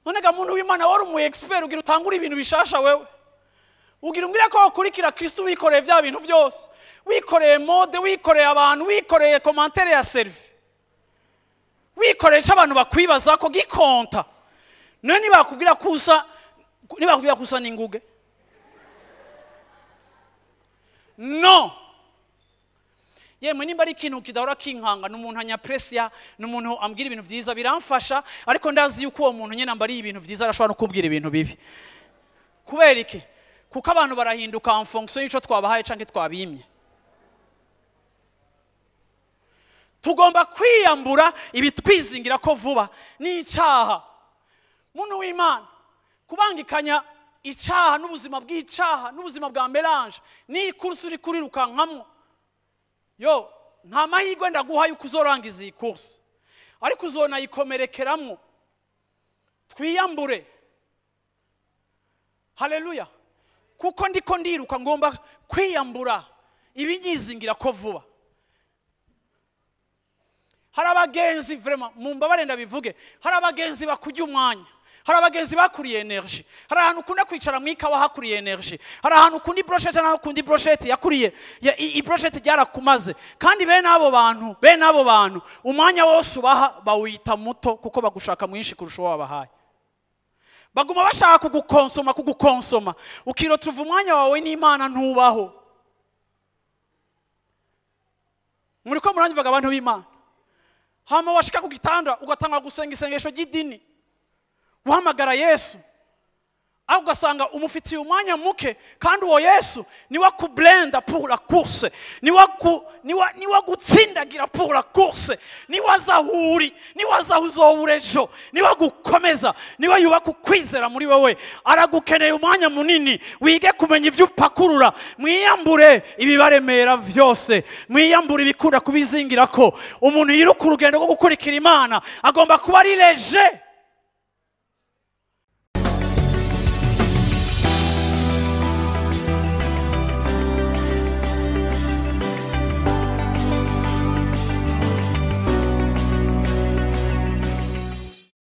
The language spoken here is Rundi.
None ga muntu w'Imana wari umu expert ugira utangura ibintu bishasha wewe. Ugira umbwira ko wakurikira Kristo wikoreye vya bintu byose. Wikoreye mode, wikoreye abantu, wikoreye commentaire ya selfie. Wikoreye ico abantu bakwibaza ko gikonta. None nibakubwira kusa, nibakubwira kusa n'inguge. No. Yemwe nimba ari ikintu kidahora kinkanga, n'umuntu anyapresia, n'umuntu ambwira ibintu vyiza biramfasha, ariko ndazi yuko uwo muntu nyene ambariye ibintu vyiza arashobora no kubwira ibintu bibi. Kubera iki? Kuko abantu barahinduka en fonction y'ico twabahaye canke twabimye. Tugomba kwiyambura ibitwizingira ko vuba n'icaha. Muntu w'Imana, kubangikanya icaha n'ubuzima bw'icaha n'ubuzima bwa mélange ni course uri kurirukankamwo. Yo, nta mahirwe ndaguha yuko uzorangiza iyi course, ariko uzonayikomerekeramwo. Twiyambure. Haleluya. Kuko ndiko ndiruka ngomba kwiyambura ibinyizingira ko vuba. Hari abagenzi vraiment mumbabare ndabivuge, hari abagenzi bakujya umwanya, hari abagenzi bakuriye energy, hari ahantu ukunda kwicara mu ikawa hakuriye energy, hari ahantu ukunda brochette naho ukunda brochette yakuriye i brochette ryarakumaze. Kandi bene abo bantu, bene abo bantu umwanya wose ubaha bawita muto kuko bagushaka mwinshi kurusha uwo wabahaye. Baguma bashaka kugukonsoma, kugukonsoma, ukirotuva umwanya wawe n'Imana ntubaho. Muriko muranyivaga abantu b'Imana. Hama washika ku gitanda ugatanga gusenga isengesho ry'idini, uhamagara Yesu, aho ugasanga umufitiye umwanya muke, kandi uwo Yesu niwe akublenda pour la course, niwe agutsindagira pour la course, niwe azahuri, niwe azahuzobura ejo, niwe agukomeza, niwe yubaka ukwizera muri wewe. Aragukeneye umwanya munini, wige kumenya ivyo upakurura. Mwiyambure ibibaremera vyose, mwiyambure ibikunda kubizingirako. Umuntu yiruka urugendo rwo gukurikira Imana agomba kuba ari léger.